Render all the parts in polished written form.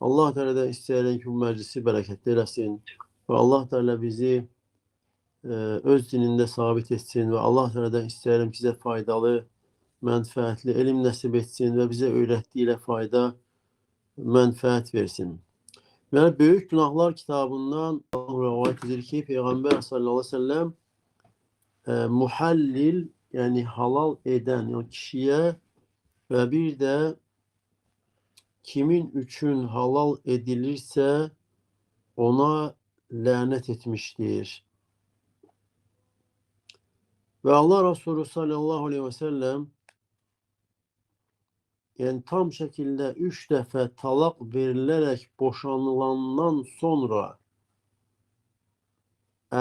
Allah Teala'dan istəyirəm ki, bu məclisi bərəkətli eləsin və Allah Teala bizi öz dinində sabit etsin və Allah Teala'dan istəyirəm ki, bizə faydalı, mənfəətli elm nəsib etsin və bizə öyrətdiyi ilə fayda, mənfəət versin. Yəni, Böyük Günahlar kitabından rəvayət edir ki, Peyğəmbər sallallahu əleyhi və səlləm muhallil, yəni halal edən, yəni kişiyə və bir də kimin üçün halal edilirsə ona lənət etmişdir. Və Allah Resulü sallallahu aleyhi və səlləm yəni tam şəkildə 3 dəfə talaq verilərək boşanılandan sonra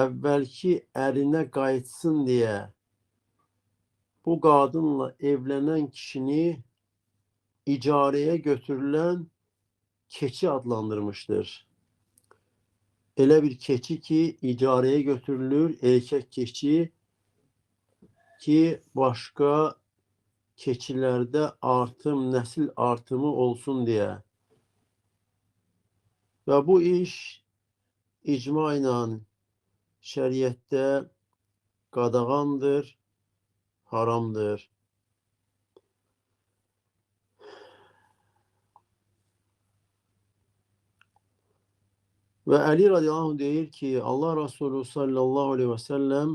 əvvəlki ərinə qayıtsın deyə bu qadınla evlənən kişini icarəyə götürülən keçi adlandırmışdır. Elə bir keçi ki, icarəyə götürülür, erkək keçi ki, başqa keçilərdə artım, nəsil artımı olsun deyə. Və bu iş icma ilə şəriətdə qadağandır, haramdır. Və Əli radiyallahu anh deyir ki, Allah Resulü sallallahu aleyhi və səlləm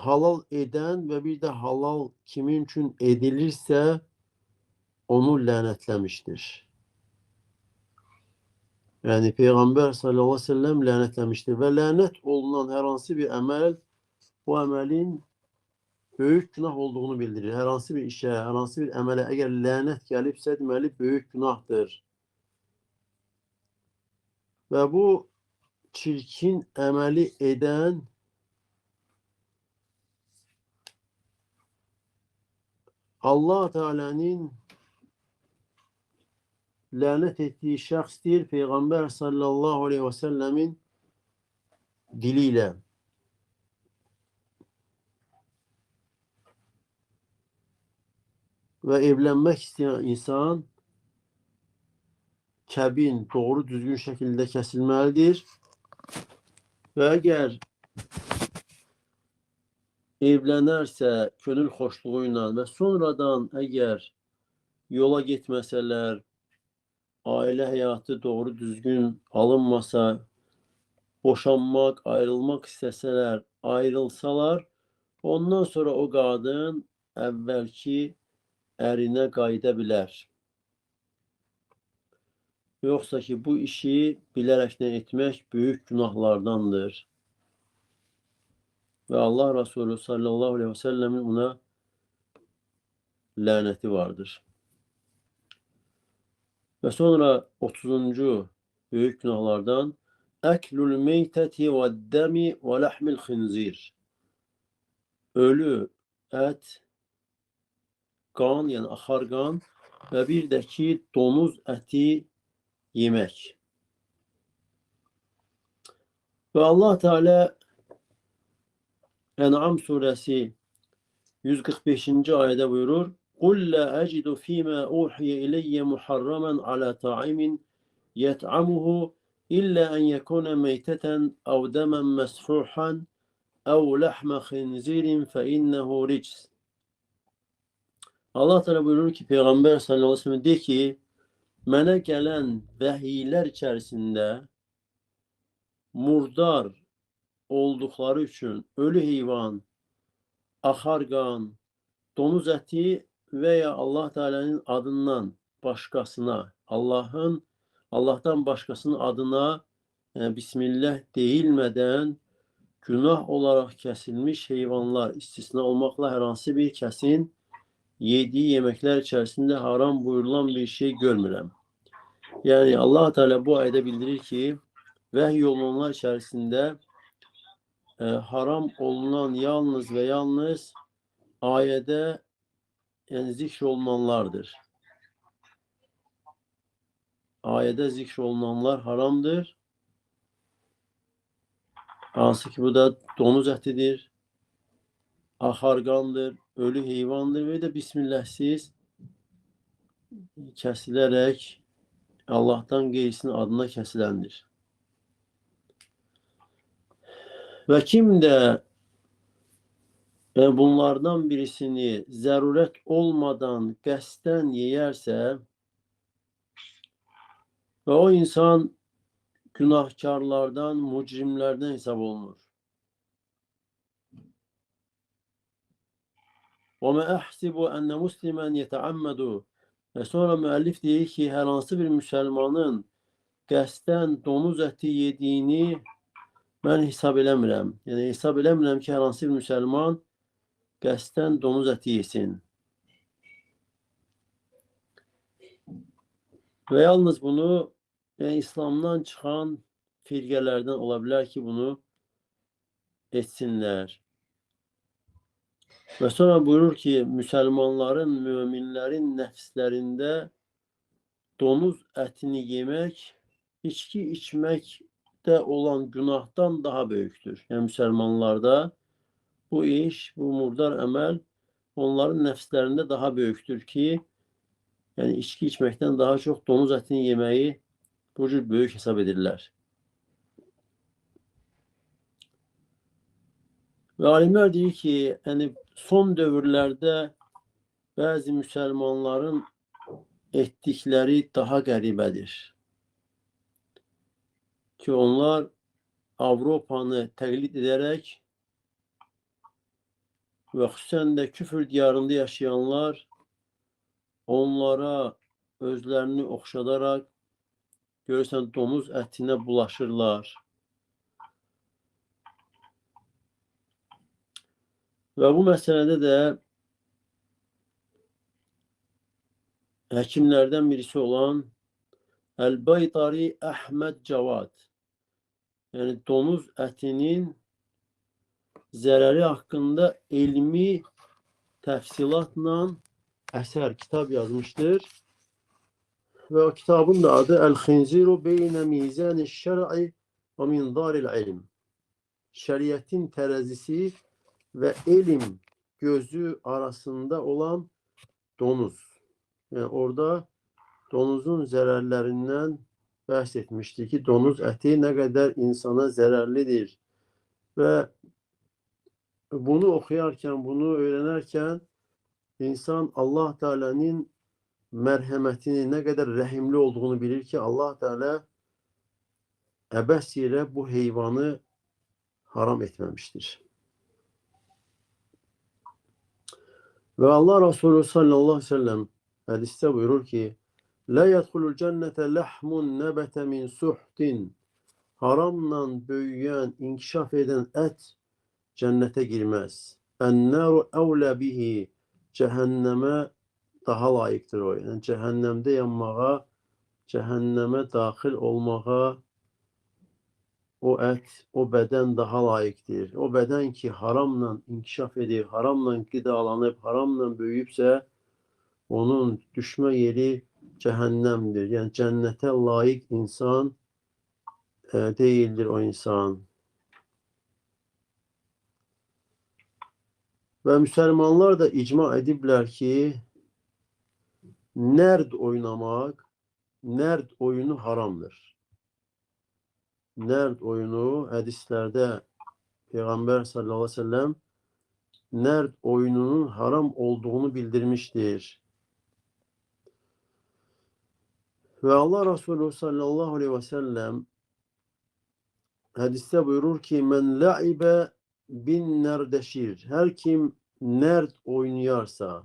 halal edən və bir də halal kimin üçün edilirsə onu lənətləmişdir. Yəni Peyğəmbər sallallahu aleyhi və səlləm lənətləmişdir və lənət olunan hər hansı bir əməl bu əməlin böyük günah olduğunu bildirir. Hər hansı bir işə, hər hansı bir əmələ əgər lənət gəlibsə, deməli böyük günahdır. Və bu çirkin əməli edən Allah Teala'nın lənət etdiyi şəxsdir Peyğəmbər sallallahu aleyhi və səlləmin dili ilə. Və evlənmək istəyən insan kəbin doğru düzgün şəkildə kəsilməlidir. Və əgər evlənərsə könül xoşluğu ilə və sonradan əgər yola getməsələr, ailə həyatı doğru düzgün alınmasa, boşanmaq, ayrılmaq istəsələr, ayrılsalar, ondan sonra o qadın əvvəlki ərinə qayıda bilər. Yoxsa ki, bu işi bilərəkdən etmək böyük günahlardandır. Və Allah Resulü sallallahu aleyhi və səlləmin ona lənəti vardır. Və sonra 30-cu böyük günahlardan Əklül meytəti və dəmi və ləhmil xinzir. Ölü ət, qan, yəni axar qan və bir də ki, donuz əti yemək. Və Allah Teala En'am suresi 145. Ayədə buyurur: "Qul la acidu fima uhiya ileyye muharraman ala ta'imin yet'amuhu illa en yekuna meyteten ev demen mesfuhan ev lahma khinzirin fe innehu rics." Allah Teala buyurur ki, Peyğəmbər sallallahu aleyhi ve sellem de ki, mənə gələn vəhiylər içərisində murdar olduqları üçün ölü heyvan, axar qan, donuz əti və ya Allah Teala'nın adından başqasına, Allahdan başqasının adına yəni Bismillah deyilmədən günah olaraq kəsilmiş heyvanlar istisna olmaqla hər hansı bir kəsin yediyi yeməklər içərisində haram buyurulan bir şey görmürəm. Yəni Allah Teala bu ayədə bildirir ki, vəhy olunanlar içərisində haram olunan yalnız və yalnız ayədə yəni zikr olunanlardır. Ayədə zikr olunanlar haramdır. Hansı ki bu da donuz ətidir, axar qandır, ölü heyvandır və də Bismillahsiz kəsilərək Allahdan qeyrisinin adına kəsiləndir. Və kim də bunlardan birisini zərurət olmadan qəsdən yeyərsə və o insan günahkarlardan, mücrimlərdən hesab olunur. وَمَا أَحْسِبُ أَنَّ مُسْلِمًا يَتَعَمَّدُ. Və sonra müəllif deyir ki, hər hansı bir müsəlmanın qəsdən donuz əti yediyini mən hesab eləmirəm. Yəni, hesab eləmirəm ki, hər hansı bir müsəlman qəsdən donuz əti yesin. Və yalnız bunu yəni, İslamdan çıxan firqələrdən ola bilər ki, bunu etsinlər. Və sonra buyurur ki, müsəlmanların, möminlərin nəfslərində donuz ətini yemək, içki içməkdə olan günahdan daha böyükdür. Yəni, müsəlmanlarda bu iş, bu murdar əməl onların nəfslərində daha böyükdür ki, yəni içki içməkdən daha çox donuz ətini yeməyi bu cür böyük hesab edirlər. Və alimlər deyir ki, yəni son dövrlərdə bəzi müsəlmanların etdikləri daha qəribədir. Ki, onlar Avropanı təqlid edərək və xüsusən də küfür diyarında yaşayanlar onlara özlərini oxşadaraq görürsən donuz ətinə bulaşırlar. Və bu məsələdə də həkimlərdən birisi olan Əl-Baytari Əhməd Cavad, yəni donuz ətinin zərəri haqqında elmi təfsilatla əsər, kitab yazmışdır. Və o kitabın da adı Əl-Xinziru Beynə Mizən-i Şər'i və Minzaril İlm. Şəriətin tərəzisi və elm gözü arasında olan donuz. Yəni orada donuzun zərərlərindən bəhs etmişdi ki, donuz əti nə qədər insana zərərlidir. Və bunu oxuyarkən, bunu öyrənərkən insan Allah Teala'nın mərhəmətini, nə qədər rəhimli olduğunu bilir ki, Allah Teala əbəs yerə bu heyvanı haram etməmişdir. Və Allah Resulü sallallahu aleyhi ve sellem hədisdə buyurur ki, Lə yədxulul cənnətə ləhmun nəbətə min suhtin. Haramla böyüyən, inkişaf edən ət cənnətə girməz. Ən-nəru əvlə bihi. Cəhənnəmə daha layiqdir o. Yəni, cəhənnəmdə yanmağa, cəhənnəmə daxil olmağa o ət, o bədən daha layiqdir. O bədən ki, haramla inkişaf edir, haramla qidalanıb, haramla böyüyübsə, onun düşmə yeri cəhənnəmdir. Yəni, cənnətə layiq insan deyildir o insan. Və müsəlmanlar da icma ediblər ki, nərd oynamaq, nərd oyunu haramdır. Nərd oyunu hədislərdə Peyğəmbər sallallahu aleyhi ve sellem nərd oyununun haram olduğunu bildirmişdir. Və Allah Resulü sallallahu aleyhi ve sellem hədisdə buyurur ki, men la'ibə bin nərdeşir. Hər kim nərd oynayarsa,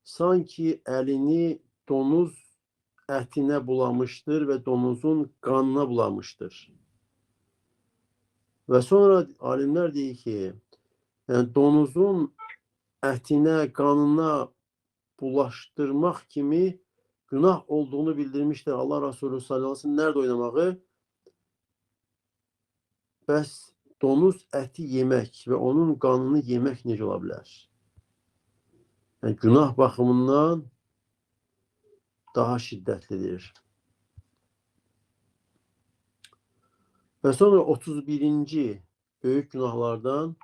sanki əlini donuz ətinə bulamışdır və donuzun qanına bulamışdır. Və sonra alimlər deyir ki, yəni donuzun ətinə, qanına bulaşdırmaq kimi günah olduğunu bildirmişdir Allah Resulü sallallahu aleyhi ve sellem nərd oynamağı. Bəs donuz əti yemək və onun qanını yemək necə ola bilər? Yəni, günah baxımından daha şiddətlidir. Və sonra 31-ci böyük günahlardan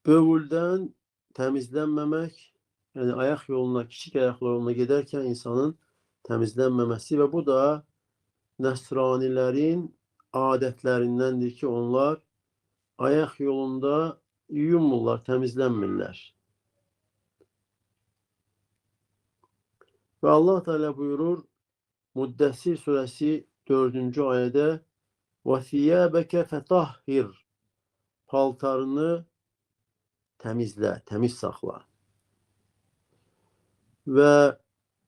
bövüldən təmizlənməmək Yəni ayaq yoluna, kiçik ayaq yoluna gedərkən insanın təmizlənməməsi və bu da nəsranilərin adətlərindəndir ki, onlar ayaq yolunda yuyunmurlar, təmizlənmirlər. Və Allah Teala buyurur Müddəssir surəsi 4-cü ayədə: "Və thiyabeke fetahhir." Paltarını təmizlə, təmiz saxla. Və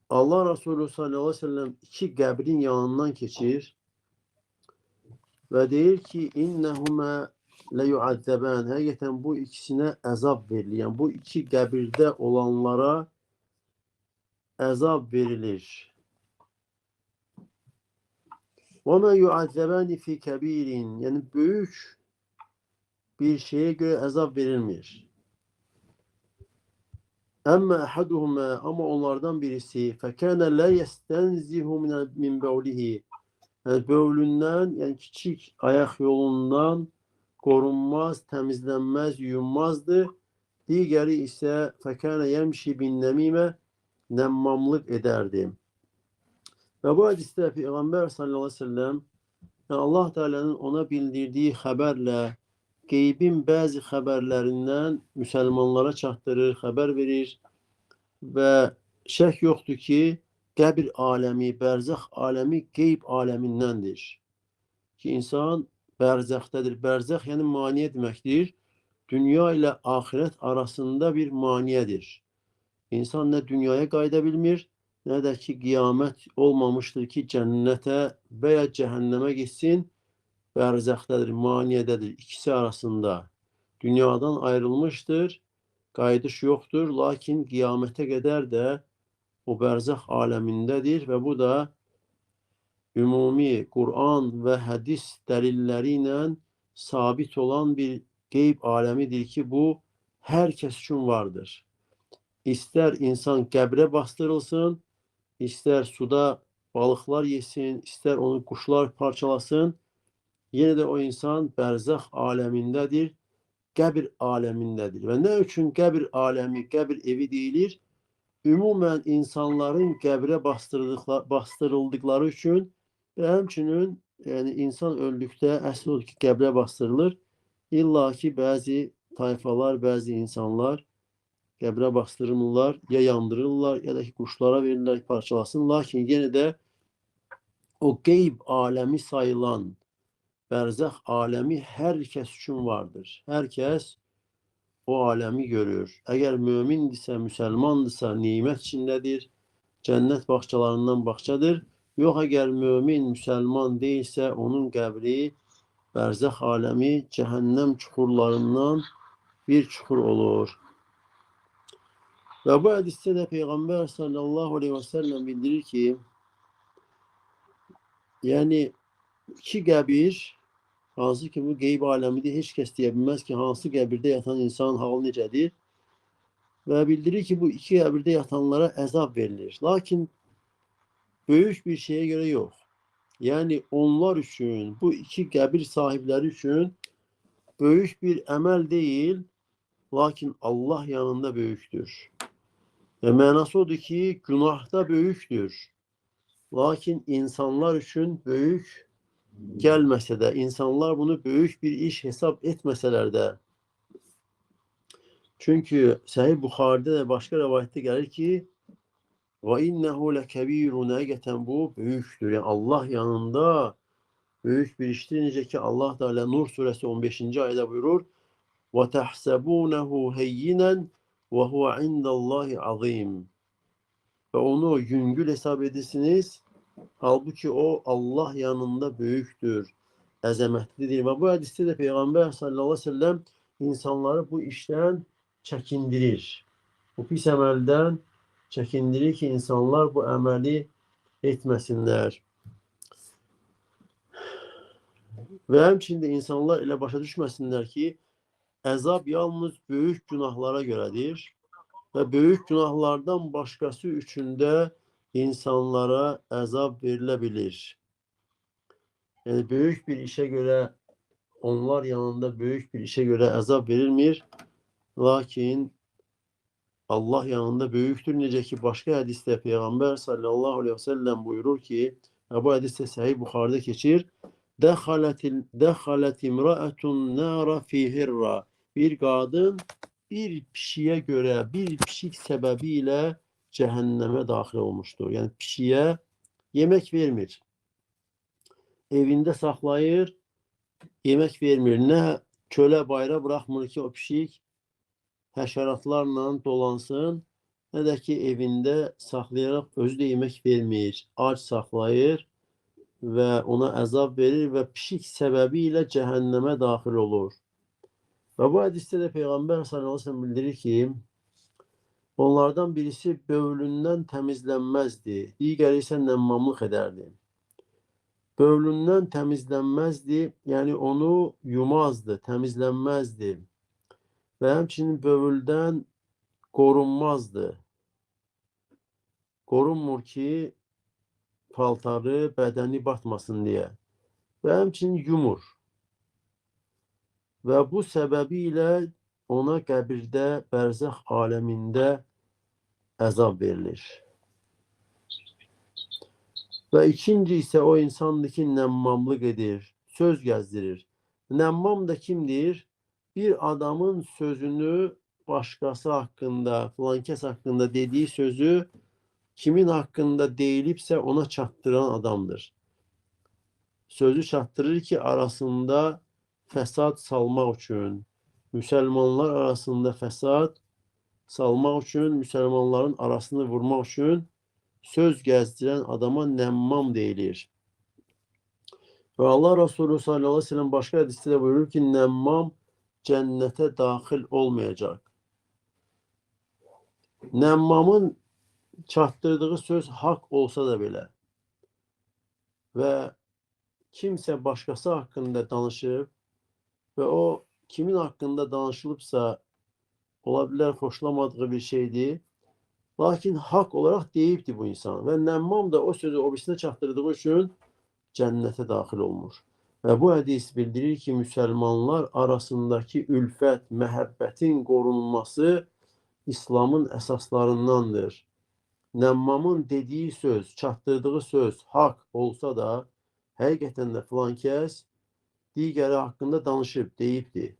Allah Resulü sallallahu aleyhi ve sellem iki qəbrin yanından keçir və deyir ki, innəhumə leyu'azzəbən. Həqiqətən bu ikisinə əzab verilir. Yəni bu iki qəbirdə olanlara əzab verilir. Və mə yu'azzəbəni fi kəbirin. Yəni böyük bir şeye göre əzab verilmir. Əmmə əhaduhumə, amma onlardan birisi fəkənə lə yəstənzihu min bəvlihi. Yəni bövlündən, yəni kiçik ayaq yolundan qorunmaz, təmizlənməz, yuyunmazdı. Digəri isə fəkənə yəmşi bin nəmimə, nəmmamlıq edərdi. Və bu hədisdə Peyğəmbər sallallahu aleyhi ve sellem, yəni Allah Teala'nın ona bildirdiyi xəbərlə qeybin bəzi xəbərlərindən müsəlmanlara çatdırır, xəbər verir və şək yoxdur ki, qəbir aləmi, bərzəx aləmi qeyb aləmindəndir. Ki, insan bərzəxdədir. Bərzəx yəni maniyə deməkdir. Dünya ilə axirət arasında bir maniyədir. İnsan nə dünyaya qayıda bilmir, nə də ki, qiyamət olmamışdır ki, cənnətə və ya cəhənnəmə getsin. Bərzəxdədir, maniyədədir, ikisi arasında. Dünyadan ayrılmışdır, qayıdış yoxdur, lakin qiyamətə qədər də o bərzəx aləmindədir və bu da ümumi Quran və hədis dəlilləri ilə sabit olan bir qeyb aləmidir ki, bu hər kəs üçün vardır. İstər insan qəbrə bastırılsın, istər suda balıqlar yesin, istər onu quşlar parçalasın, yenə də o insan bərzəx aləmindədir, qəbir aləmindədir. Və nə üçün qəbir aləmi, qəbir evi deyilir? Ümumən insanların qəbrə bastırıldıqları üçün və həmçinin yəni insan öldükdə əsl odur ki, qəbrə bastırılır. İlla ki, bəzi tayfalar, bəzi insanlar qəbrə bastırılırlar, ya yandırırlar, ya da ki, quşlara verirlər, parçalasın. Lakin yenə də o qeyb aləmi sayılan bərzəx aləmi hər kəs üçün vardır. Hər kəs o aləmi görür. Əgər mömindirsə, müsəlmandırsa, nimət içindədir, cənnət bağçalarından bağçadır. Yox, əgər mömin, müsəlman deyilsə, onun qəbri, bərzəx aləmi cəhənnəm çuxurlarından bir çuxur olur. Və bu hədisdə də Peyğəmbər sallallahu aleyhi və səlləm bildirir ki, yəni iki qəbir, hansı ki bu qeyb aləmidir, heç kəs deyə bilməz ki, hansı qəbirdə yatan insanın halı necədir. Və bildirir ki, bu iki qəbirdə yatanlara əzab verilir. Lakin böyük bir şeyə görə yox. Yəni onlar üçün, bu iki qəbir sahibləri üçün böyük bir əməl deyil, lakin Allah yanında böyükdür. Və mənası odur ki, günahda böyükdür. Lakin insanlar üçün böyük gəlməsə də, insanlar bunu böyük bir iş hesab etməsələr də. Çünki Səhih Buxaridə də başqa rəvayətdə gəlir ki, və innehu lekebirun, həqiqətən bu böyükdür. Yəni Allah yanında böyük bir işdir. Necə ki Allah Teala Nur surəsi 15-ci ayədə buyurur: "Və tahsabunehu heyyinen və huve indallahi azim." Və onu yüngül hesab edirsiniz, halbuki o Allah yanında böyükdür, əzəmətlidir. Və bu hədisdə də Peyğəmbər sallallahu aleyhi ve sellem insanları bu işdən çəkindirir. Bu pis əməldən çəkindirir ki, insanlar bu əməli etməsinlər. Və həmçində insanlar elə başa düşməsinlər ki, əzab yalnız böyük günahlara görədir və böyük günahlardan başqası üçün də insanlara əzab verilə bilir. Yəni böyük bir işə görə, onlar yanında böyük bir işə görə əzab verilmir. Lakin Allah yanında böyükdür. Necə ki, başqa hədisdə Peyğəmbər sallallahu aleyhi ve sellem buyurur ki, bu hədis də Səhih Buxarıda keçir. Dəxalət imra'ətun nara fi hirra. Bir qadın bir pişiyə görə, bir pişik səbəbi ilə cəhənnəmə daxil olmuşdur. Yəni, pişiyə yemək vermir. Evində saxlayır, yemək vermir. Nə çölə bayıra buraxmır ki, o pişik həşəratlarla dolansın, nə də ki, evində saxlayaraq özü də yemək vermir. Ac saxlayır və ona əzab verir və pişik səbəbi ilə cəhənnəmə daxil olur. Və bu hədisdə də Peyğəmbər sallallahu əleyhi və səlləm bildirir ki, onlardan birisi bövlündən təmizlənməzdi, digəri isə nəmmamlıq edərdi. Bövlündən təmizlənməzdi, yəni onu yumazdı, təmizlənməzdi və həmçinin bövüldən qorunmazdı. Qorunmur ki, paltarı, bədəni batmasın deyə və həmçinin yumur. Və bu səbəbi ilə ona qəbirdə, bərzəx aləmində əzab verilir. Və ikinci isə o insandır ki, nəmmamlıq edir, söz gəzdirir. Nəmmam da kimdir? Bir adamın sözünü başqası haqqında, filankəs haqqında dediyi sözü kimin haqqında deyilibsə ona çatdıran adamdır. Sözü çatdırır ki, arasında fəsad salmaq üçün, müsəlmanlar arasında fəsad salmaq üçün, müsəlmanların arasını vurmaq üçün söz gəzdirən adama nəmmam deyilir. Və Allah Resulü sallallahu aleyhi ve sellem başqa hədisdə də buyurur ki, nəmmam cənnətə daxil olmayacaq. Nəmmamın çatdırdığı söz haqq olsa da belə və kimsə başqası haqqında danışıb və o kimin haqqında danışılıbsa ola bilər xoşlamadığı bir şeydir. Lakin haqq olaraq deyibdir bu insan və nəmmam da o sözü o birisinə çatdırdığı üçün cənnətə daxil olmur. Və bu hədis bildirir ki, müsəlmanlar arasındakı ülfət, məhəbbətin qorunması İslamın əsaslarındandır. Nəmmamın dediyi söz, çatdırdığı söz haqq olsa da, həqiqətən də filan kəs digəri haqqında danışıb, deyibdir.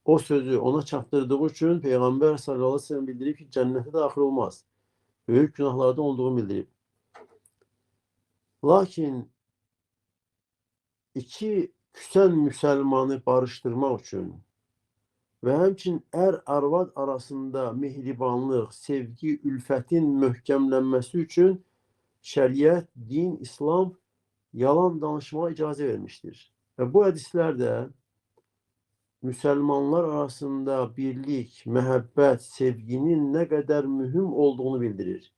O sözü ona çatdırdığı üçün Peyğəmbər sallallahu aleyhi ve sellem bildirib ki, cənnətə daxil olmaz. Böyük günahlardan olduğunu bildirib. Lakin iki küsən müsəlmanı barışdırmaq üçün və həmçinin ər-arvad arasında mehribanlıq, sevgi, ülfətin möhkəmlənməsi üçün şəriət, din, İslam yalan danışmağa icazə vermişdir. Və bu hədislərdə müsəlmanlar arasında birlik, məhəbbət, sevginin nə qədər mühüm olduğunu bildirir.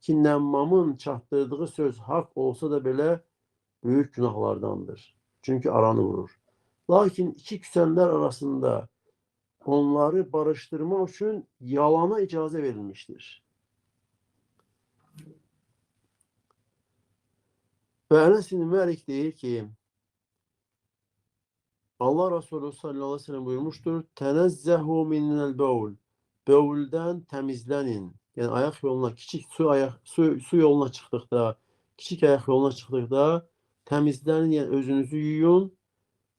Ki, nəmmamın çatdırdığı söz haqq olsa da belə böyük günahlardandır. Çünki aranı vurur. Lakin iki küsənlər arasında onları barışdırmaq üçün yalana icazə verilmişdir. Və Ənəs ibn Məlik deyir ki, Allah Resulü sallallahu aleyhi ve sellem buyurmuştur. Tənəzzəhu minnəl bəvl. Bəvldən təmizlənin. Yəni ayaq yoluna, kiçik su yoluna çıxdıqda, kiçik ayaq yoluna çıxdıqda təmizlənin, yəni özünüzü yuyun.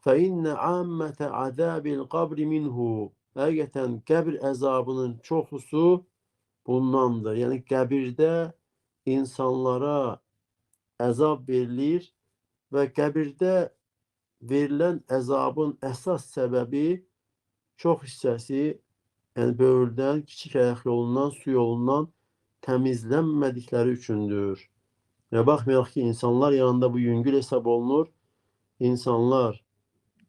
Fə innə ammətə azəbil qabri minhu. Həqiqətən qəbir əzabının çoxusu bundandır. Yəni qəbirdə insanlara əzab verilir və qəbirdə verilən əzabın əsas səbəbi çox hissəsi, yəni böyürdən, kiçik ayaq yolundan, su yolundan təmizlənmədikləri üçündür. Və baxmayaraq ki, insanlar yanında bu yüngül hesab olunur. İnsanlar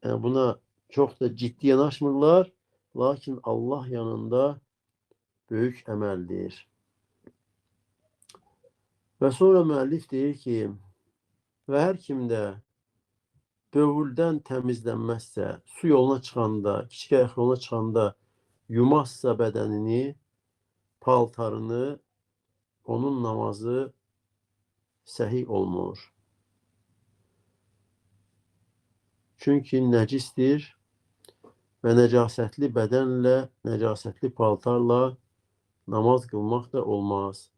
yəni buna çox da ciddi yanaşmırlar. Lakin Allah yanında böyük əməldir. Və sonra müəllif deyir ki, və hər kimdə bövüldən təmizlənməzsə, su yoluna çıxanda, kiçik ayaq yoluna çıxanda yumazsa bədənini, paltarını, onun namazı səhih olmur. Çünki nəcisdir və nəcasətli bədənlə, nəcasətli paltarla namaz qılmaq da olmaz.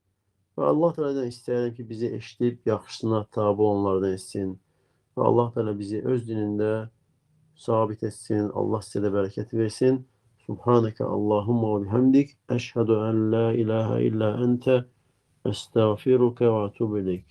Və Allah Teala'dan istəyirəm ki, bizi eşidib yaxşısına tabi olanlardan etsin. Və Allah Teala bizi öz dinində sabit etsin. Allah sizə də bərəkət versin. Subhaneke Allahumma ve bihamdik. Eşhedü en la ilahe illa ente. Estağfiruke ve etûbü ileyk.